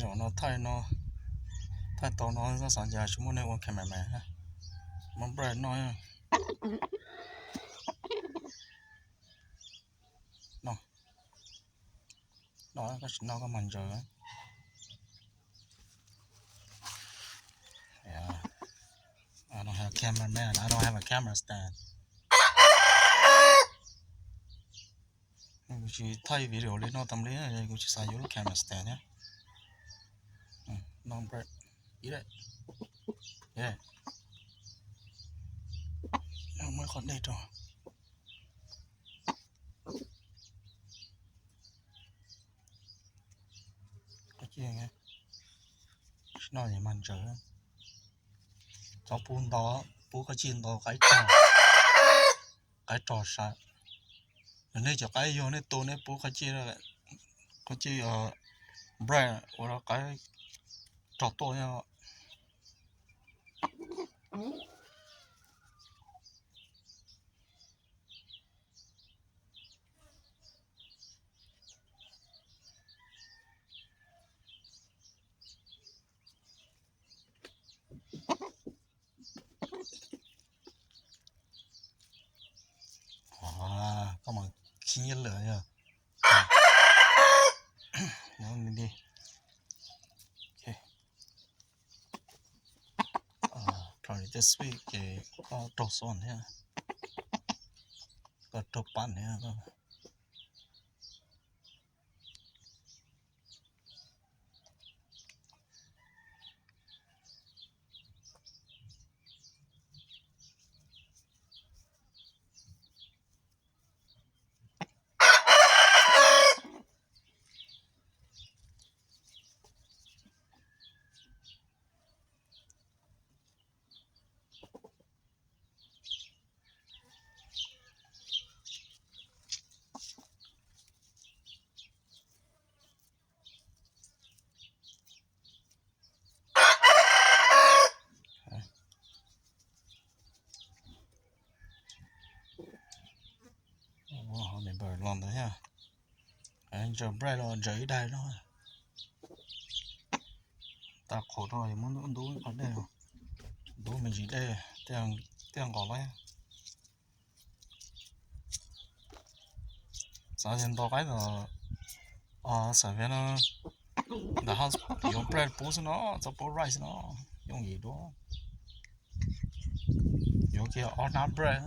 Zaum no thaij no, thaij tau no xav xav cas tsis muaj neeg ua cameraman, muab brand noj. No, no koj tsis noj koj mas ntsaws. I don't have camera man, I don't have a camera stand. Kuv tsis thaij video li no tam li, kuv tsis xav yuav lub camera stand thiab. No bread. Eat it. Yeah. Muab qhov dej rau. Qhov ci no mas ntsaws. Cov pub ntau, pub qhov ci ntau qaib rog, qaib rog sab. Yog nej cov qaib yog nej tu nej pub qhov ci, qhov ci bread ua rau qaib rog tuaj nyob. Koj mas khib nyiab lawm yog. Nyob li, probably this week ces koj raug xov thiab, koj raug pab thiab. Los ntawd thiab, ntsaws bread los ntsaws ib daig no. Tag qhov no muab ntub ntub qhov dej, ntub me ntsis dej, tej nqos lawm. Xav tias ntau qaib ntawd, xav tias no ntawm house yuav bread pub xwb no, txhob pub rice no, yooj yim dua. Yuav kiag ob hnab bread.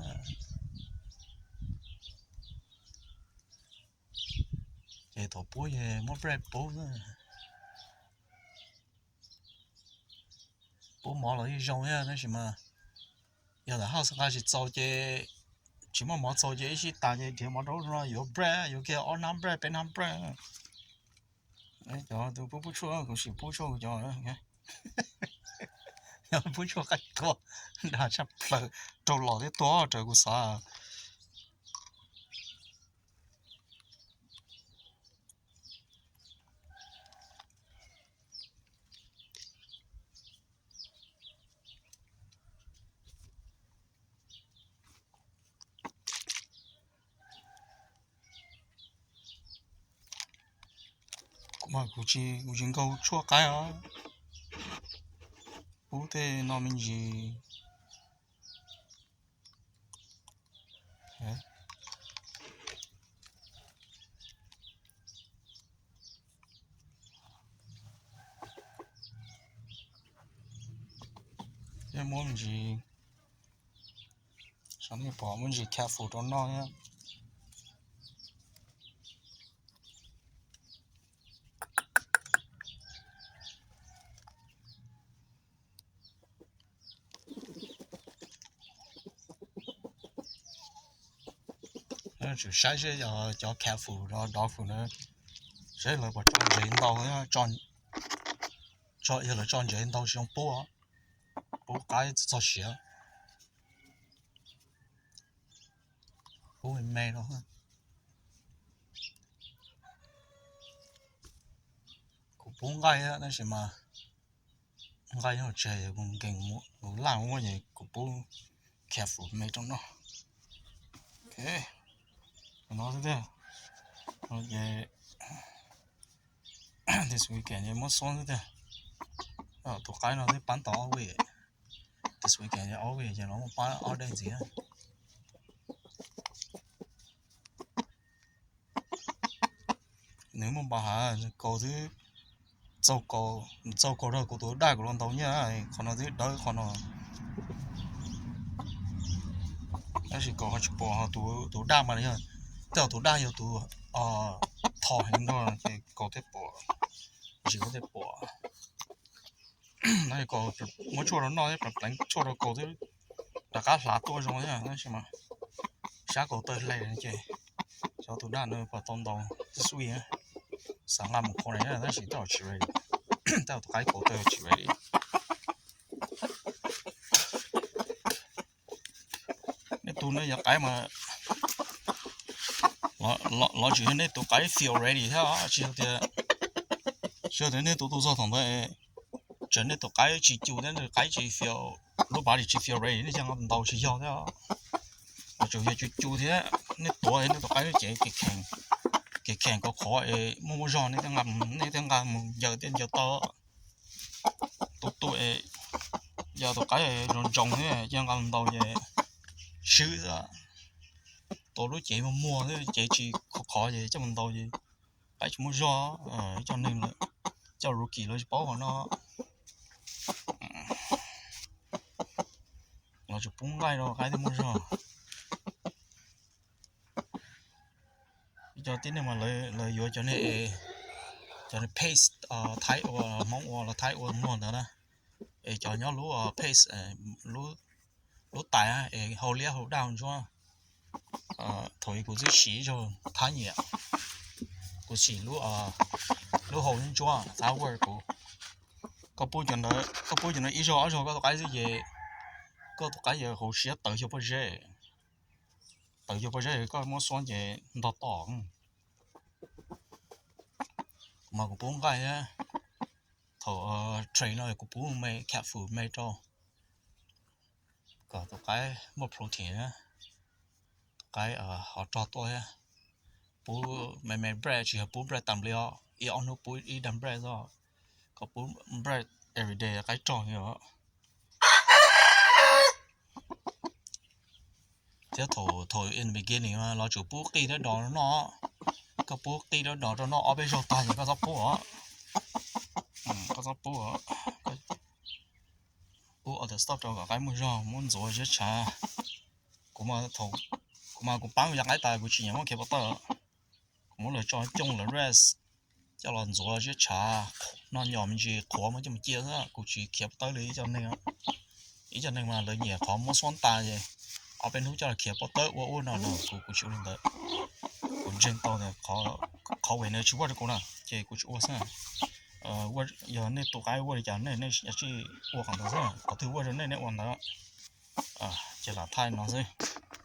Ces thaum pub ces muab bread pub xwb. Pub mov los yeej zoo thiab tab sis mas yog ntawm house nqa tsis txaus ces, tsis muaj mov txaus ces ib sij tas ces nrhiav mov rau no yuav bread, yuav kiag ob hnab bread peb hnab bread. Cov tus pub pub tshuaj kuv sim pub tshuaj kuv cov, yog pub tshuaj qaib tuag dag tshaj plaws, raug los thiab tuag raws kuv xav. Kuv mas kuv tsis, kuv tsis nkaug tshuaj qaib os. Pub tej no me ntsis. Thiab muab me ntsis, saib nej pom, muab me ntsis careful rau noj thiab. Tsum saib seb cov careful, dog food na, seb lawv puas tso ntsev ntau, tso, yog lawv tso ntsev ntau tsis zoo pub, pub qaib txog siav, pub me me no. Kuv pub nqaij tab sis mas nqaij nyob hauv tsev kuv nkees, kuv laj ua ces kuv pub careful me rau noj. Ok, no xwb tiag. Ces This weekend muab xuab xwb tiag. Tus qaib no twb pab tau ob week. This weekend ob week ces los muab pab ob days ntxiv. Nws muaj npa hav kaus twb txaug kaus, txaug kaus rau kuv tus daj kuv los ntaus nyiaj, qhov no twb dawb qhov no. Tab sis kaus ho tsis pom, tus daj mas yog, tej zaum tus daj yog tus thom heev no ces kaus thiaj pom, ntsis thiaj pom. Muab tshuaj rau noj thiab pleev tshuaj rau kaus twb rov qab hlav tuaj zoo thiab, tab sis mas sab kaus tawg hle ces xyov tus daj no puas tau ntaus xwb. Xav nqa mus qhuav na tab sis tej zaum tsis ready, tej zaum tus qaib kaus tawg tsis ready. Nej tus no yog qaib mas los tsis yog nej tus qaib feel ready thiab, tsis yog tias, tsis yog tias nej tus tus txog thaum ntawd tseem nej tus qaib tsis cu thiab, nej qaib tsis feel, lub body tsis feel ready nej coj nqa ntaus tsis yog thiab. Los tseem yog cu cu thiab, nej tuav nej tus qaib lub cev kev kheem, kev kheem kom qhuav es muaj muaj zog nej thiaj nqa mus ncaws thiab ncaws tau. Tus tus es yog tus qaib zoo ntsoov thiab coj nqa mus ntaus ces swb xwb. Tus lub cev muag muag thiab cev tsis khov khov ces coj mus ntaus ces qaib tsis muaj zog. Ib co neeg lawm, cov rookie lawv tsis paub qhov no, lawv tsuas pub nqaij rau qaib thiaj muaj zog. Ib co tib neeg mas lawv yuav cov, cov paste Thaib ua, Hmoob ua los Thaib ua muag ntawd na, es cov nyob lub paste, lub tais es hau liab hau daj hau ntsuab. Thaum kuv twb siv ib zaug Thaj Nyiam, kuv siv lub hau ntsuab Thaj Word kuv. Koj pub cov ntawd, koj pub cov ntawd ib zaug ob zaug koj tus qaib xwb ces koj tus qaib yuav hauv siab tawv xyuas pob zeb, tawv xyuas pob zeb koj muab xuab ces ntog tom. Kuv mas kuv pub nqaij thiab, thaum train no kuv pub me cat food me rau, kom tus qaib muaj protein, tus qaib ho rog tuaj thiab. Pub me me bread, tsis yog pub bread tas npli os, ib ob hnub pub ib dag bread xwb, kom pub bread every day qaib rog li os. Thiab thaum, thaum in the beginning los tsuas pub qij thiab dos rau noj, koj pub qij thiab dos rau noj ob peb zaug tag ces koj txhob pub os, koj txhob pub os. Pub other stuff rau kom qaib muaj zog, muab ntxuav ziab tshav. Kuv mas kuv paab kuv cov qaib tas kuv tsis nyiam muab khiav pov tawb, kuv muab lawv tso cooj lawv rest, coj los ntxuav ziab tshav, noj nyom me ntsis qhuav muab coj mus cia xwb, kuv tsis khiav pov tawb li ib co neeg. Ib co neeg mas lawv nyiam qhov muab xuab tas ces ob peb hnub coj los khiav pov tawb ua ub no los kuv, kuv tsis ua li ntawd. Kuv ntseeg tau tias qhov uas nws tsis ua rau kuv na ces kuv tsis ua xwb. Yog nej tus qaib ua li cas nej, nej tsij ua qhov ntawd xwb, qhov twg ua rau nej nej ua ntawd. Ces lam thaij no xwb.